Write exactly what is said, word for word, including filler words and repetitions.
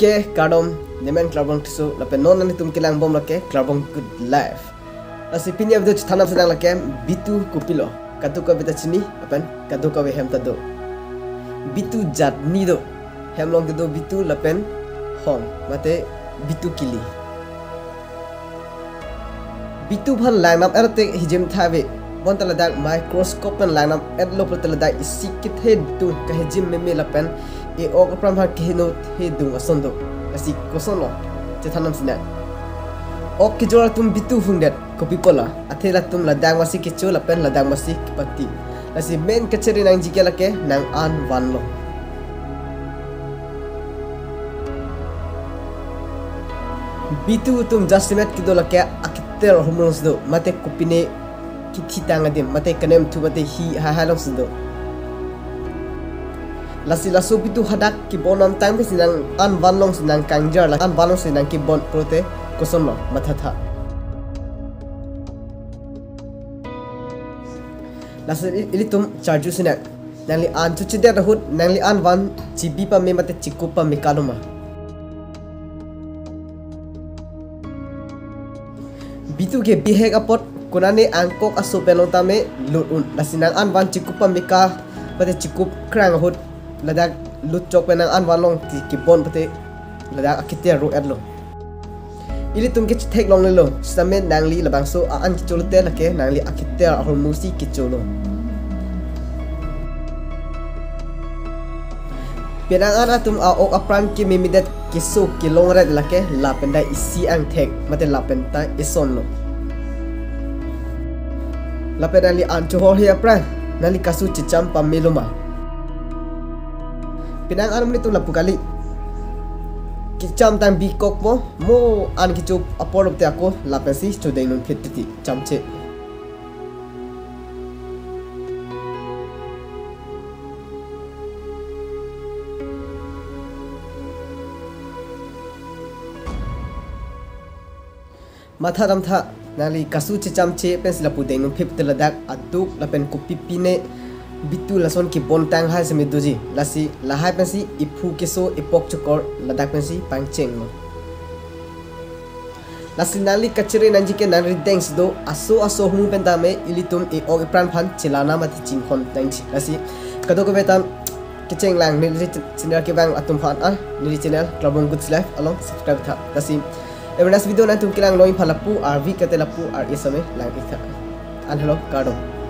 Ke kardom, nemen Klarbong Tisso, lapen non nanglitum kelang bom lake Klarbong Good Life. Lasi pini a-video chethan nangsinang lake Bitu kopilo, kadokave ta chini, lapen kadokave hem ta do. Bitu jat ni do, hem along kedo Bitu lapen hong, mate Bitu kili. Bitu aphan langnam et te hijim tha ave. Bonta ladak microscope pen langnam etlo pulote ladak isi kethe dung, kahijim meme lapen e-ok apran aphan keheno the dung ason do. Lasi kosonlo, chethan nangsinang. Ok kejor atum Bitu hungdet, kopi pulo, athe latum ladak masi kecho lapen ladak masi kepati. Lasi men kachere nangji ke lake nang-an vanlo. Bitu atum jasemet kedo lake aketer ahormu alongsi do, mate kopine kethitang adim, mate kanemthu, mate hi haihai alongsi do. Lasi laso Bitu hadak kebon amtang pensi nang-an van alongsi nangkangjar, la-an van alongsi nangkebon pulote kosonlo, mathatha. Lasi i-, ilitum charju sinang. Nangli an chochedet ahut, nangli an van chebi pame mate chekup pame kaloma. Bitu ke bihek apot konane angkok aso pen along tame lut un. Lasi nang-an van chekup pame ka, mate chekup krang ahut, ladak lut chok pen nang-an van along ti kebon pute ladak aketer ro-etlo. Ilitum ke chetheklonglelo, sitame nangli labangso a-an kecho lote lake nangli aketer ahormu si kecholo. Penang an atum a-ok apran kememedet keso kelongret lake lapen ta isi angthek, mate lapen ta esonlo. Lapen nangli an chohorhe apran, nangli kasu checham pamelo ma? Penang an amonit atum lapu kali. Kechamtang bikok mo, mo an kecho apor lote ako lapensi chodeng nangphet titi chamche. Matha damtha, nangli kasu chechamche pensi lapu deng nangphet te ladak aduk lapen kopipine Bitu lason kebon tang hai seme doji. Lasi lahai pensi ephu keso epok chokor ladak pensi pangchenglo. Lasi nangli kachere nangji ke nang rideng si do, aso aso ahormu pen tame ilitum e-ok epran aphan chelana mate chinghon nangji. Lasi kadokave ta kechenglang neli channel kevang atum aphan, ah, neli channel Klabong Goods Life along subscribe tha. Lasi awareness video nangtum kelang long ipha lapu arvi kate lapu ar-e same lang-ik tha. An helo, kardom.